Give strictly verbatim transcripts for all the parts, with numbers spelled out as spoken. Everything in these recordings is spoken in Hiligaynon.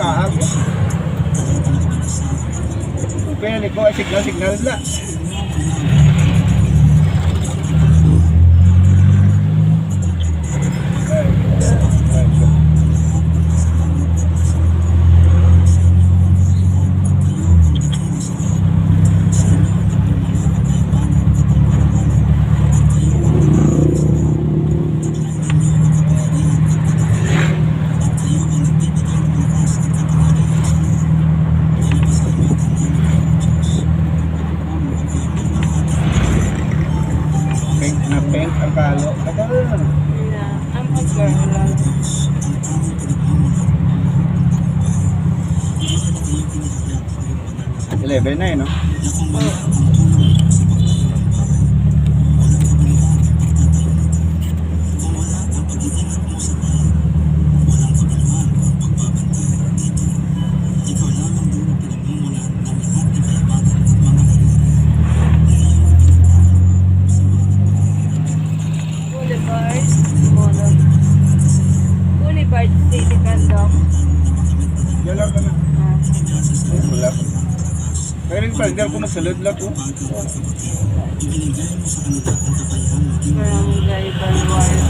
Kaag. Kaya ni ko, ay signal, signal na. Pink na pink ang kalo. Ang pagkakalala. Eleven na eh, no? Boulevard, Molo. Boulevard, City Candong. Yan lang ka na. Ah. Wala. Kaya rin pa, hindi ako magsalad lang ko. Barangay Balwarte.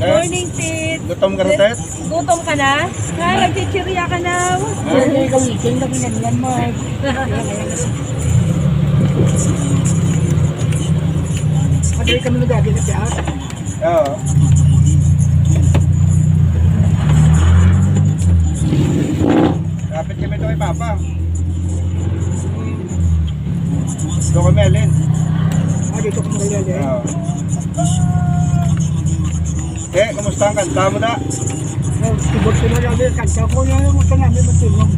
Morning, Tits. Gutom ka na, Tits? Gutom ka na? Ha, nagchichirya ka na? Hindi ka weekend, kami na naman. Madali kami nag-agi na siya. Oo. Kapit kami ito kay Papa. Doon kami, Alin. Ah, dito kami, Alin. Oo. Eh, kumusta ang kanta mo na? Oh, keyboard ko na lang, eh, kanta ko na yung kanta namin, matulog.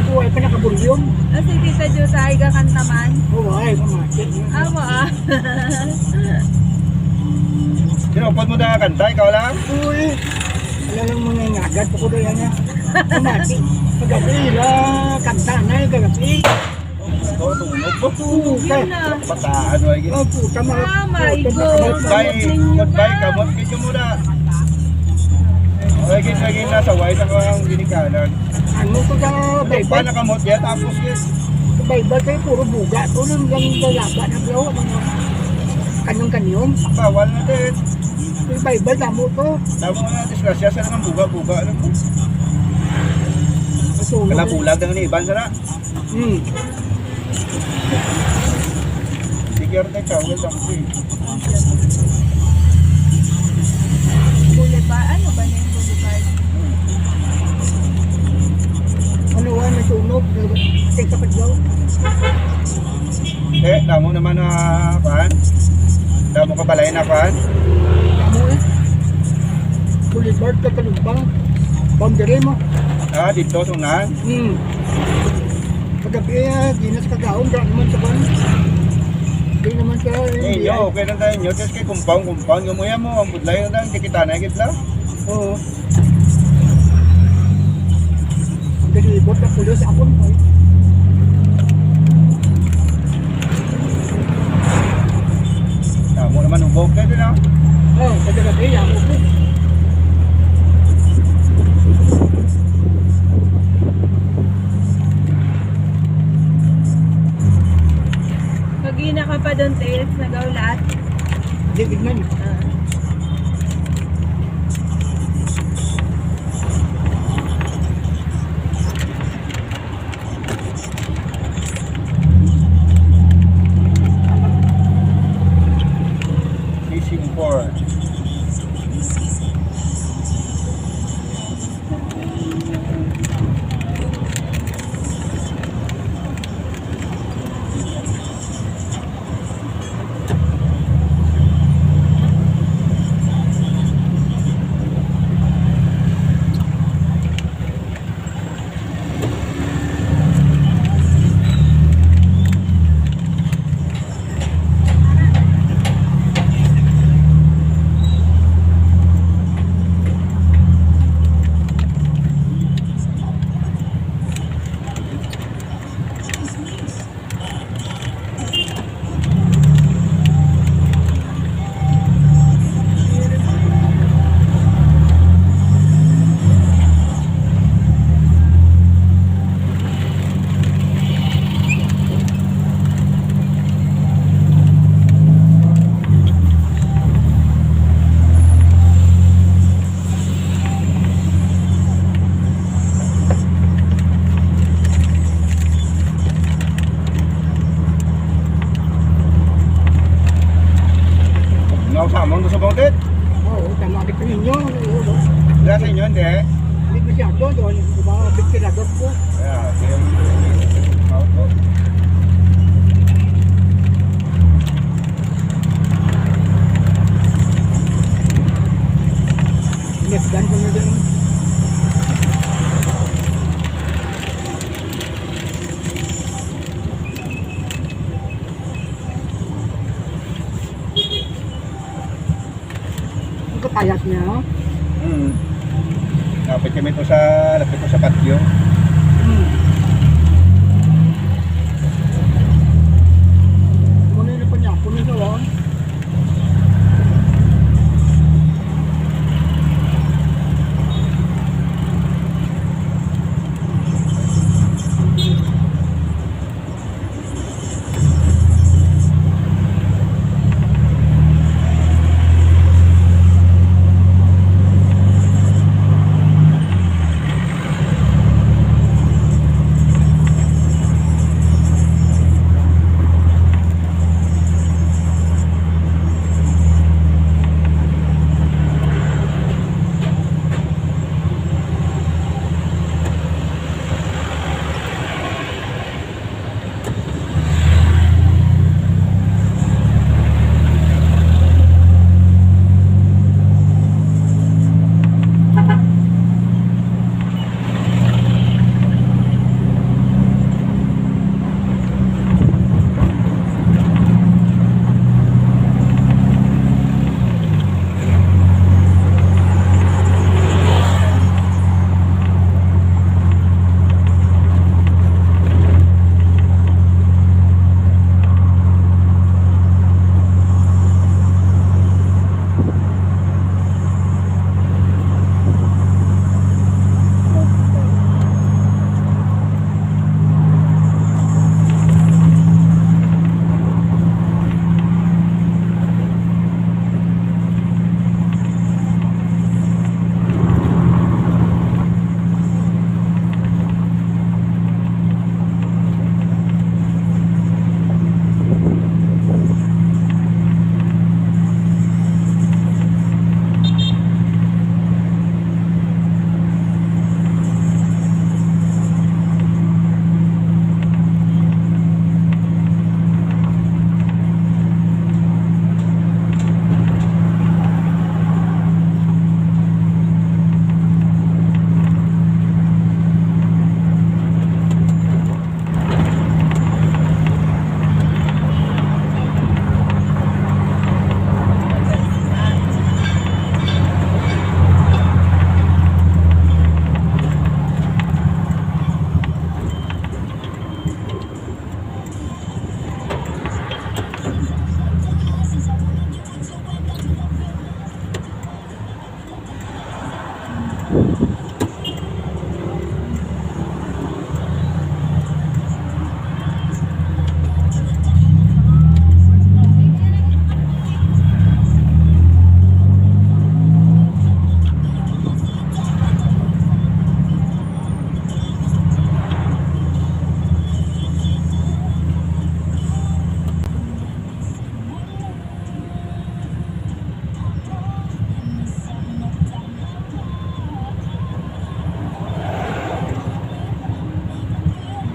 Buhay pa nakabulyong. Ah, si Tita Juta ay gakanta man? Oo, ay, mga. Amo, ah. Sino, upod mo na kanta? Ikaw lang? Uy, wala lang mga ngagad pa ko na yan, ah. Pamati. Kagabi, la, kanta na, eh, kagabi. Oh, tunog ba? Tunog yun, ah. Bataan, wala yun. Oh, puta, mga. Ah, my God. Goodbye, goodbye, kamot. Kaya mo na. Lagi, lagi na sa white ang, ang ginikanan. Ano ko sa Bible? Paano kamot yan? Tapos yun. Sa Bible kayo, puro buga. Ito lang yung lalaba ng lawa. Kanyang-kanyon. Bawal na din. Yung Bible, damo to. Damo na disgrasya sa mga buga-buga. Ano po? Ito, kalabulag ng iban, sana. Hmm. Sige, arte, tawag lang ko eh. Boulevard? Ano ba na yung boulevard? Ano, ah, may tunog? Sa Kapaglaw? Eh, damo naman na, kuan. Damo ka balay na, kuan. Damo eh. Boulevard, Katalumbang. Boundary mo. Ah, dito, sa unahan? Hmm. Kagabi, ah, di na sa kagaon, di naman sa ban. Di naman sa, eh, hindi, inyo, ah. Okay lang tayo inyo. Tapos kay compound, compound. Yung muya mo, ang budlay na lang, di kita na, gid lang. Oo. Ang galibot na pulos, ako na, eh. Tamo naman, ubog na din, ah. Oo, sa gabi, ako po. Pag ina ka pa doon, Tels, nagaulat. Hindi, tignan. Ah. Fishing port. Inyo, hindi. Hindi masyado, doon, yung mga bigkinagat ko. Yeah, okay. Masdan ko na din. Ang kapayas niya, oh. Mm. Lapit kami to sa, lapit to sa patio. Hmm. Muna yung panyapo nito, oh.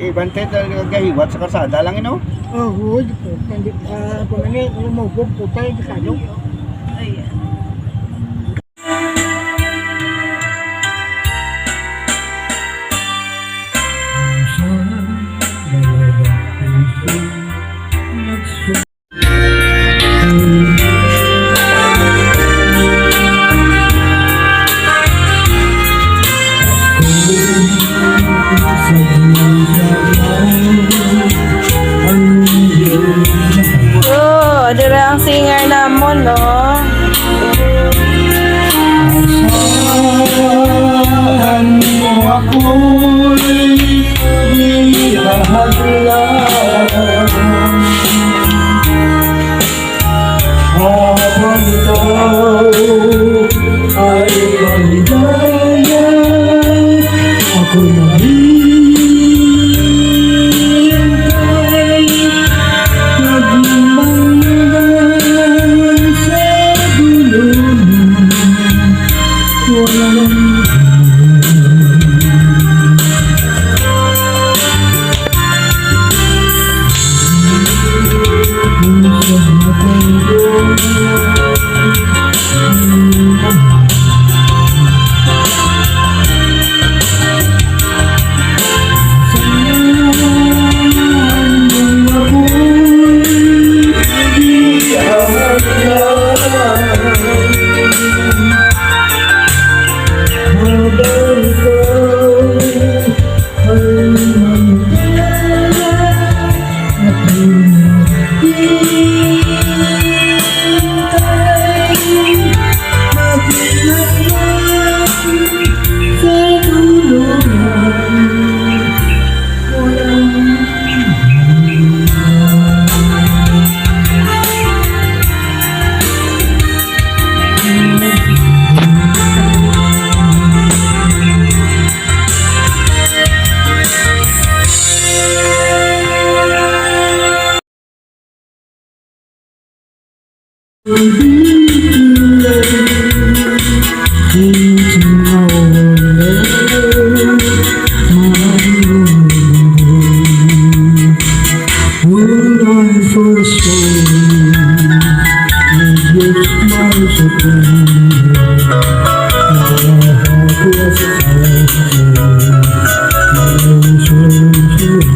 Ibante talaga gahiwat sa karsada lang, no? Oh, huwag po. Hindi, ah, kung ano, lumubog po tayo, di kayo. Ayan. Oh, dira ang singer namon, no? Asahan mo ako'y di ahadlan. Habang ikaw ay maligaya, ako'y maghihintay. Pagmamangga sa dulo mo, walang When I first saw you, it was my surprise. My heart was fire. My soul surrendered.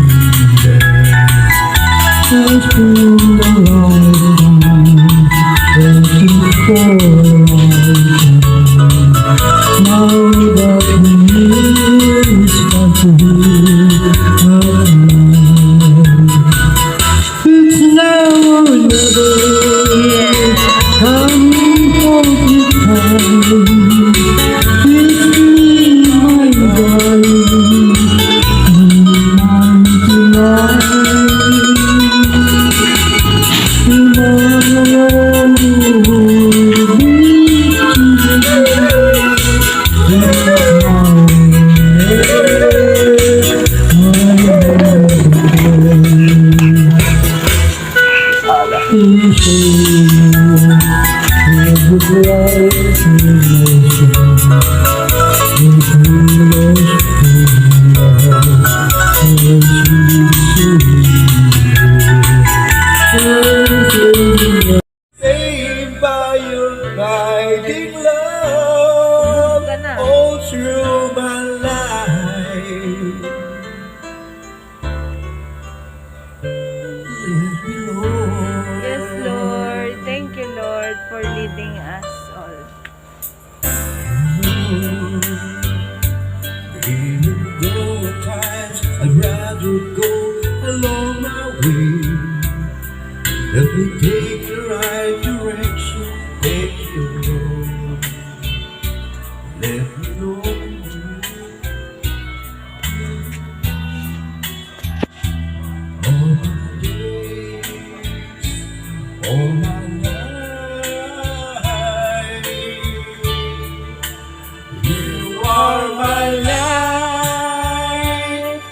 It's been a long time waiting for a long time. Now that we meet, it's time to be alive. It's now or never. Come hold me tight. Kiss me, my darling. Be mine tonight. Be mine alone. Saved by your guiding love all through my life. Lead me, Lord. Yes, Lord. Thank you, Lord, for leading us all. Even though at times I'd rather go along my way, let me take the right direction. Thank you, Lord. Let me know. All my days, all my life, you are my life.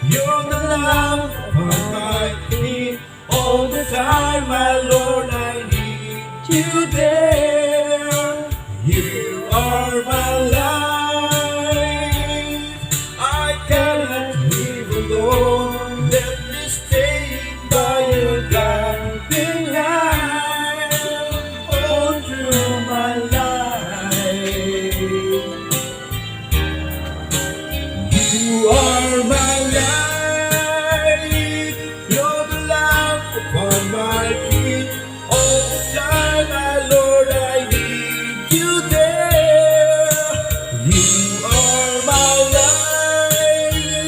You're the lamp upon my feet. All the time, my Lord, I need you there. You are my life. I cannot live alone. Let me stay by your guiding hand all through my life. You are my light. You're the lamp upon my feet. All the time, my Lord, I need you there. You are my life.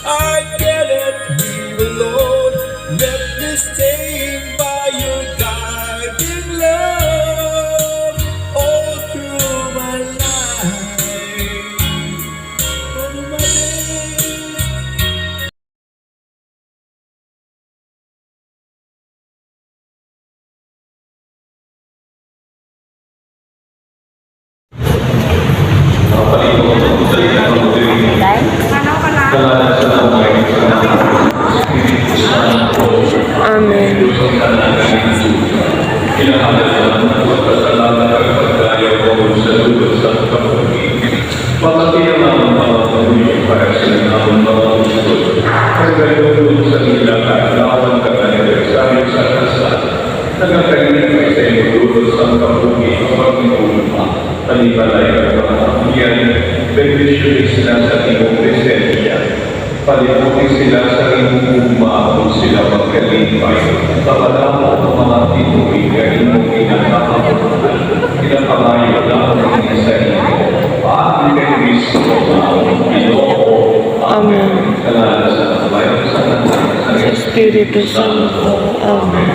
I cannot live alone. Let me stay by your guiding love all through my life. All my days. Amen. Pagkatiyang ang mga pamilya para sa ilang mga gusto, kay gayod sa ila kaadlawan kag anibersaryo sa kasal, nagakainit kay sa imo dulot sang kabuhi ang pagtipon pa. Talibalay kag mga abyan, bendisyon sila sa imong presensya. Palibuti sila sa imong gugma, kag sila magkalipay. Kabalaka ang mga tinuig nga imong ginakahamutan. Ginapangayo namon ini sa imo, paagi kay Cristo nga amon Ginoo. Amen. Sa ngalan sa Amay, sa Anak, sa Espiritu Santo. Amen.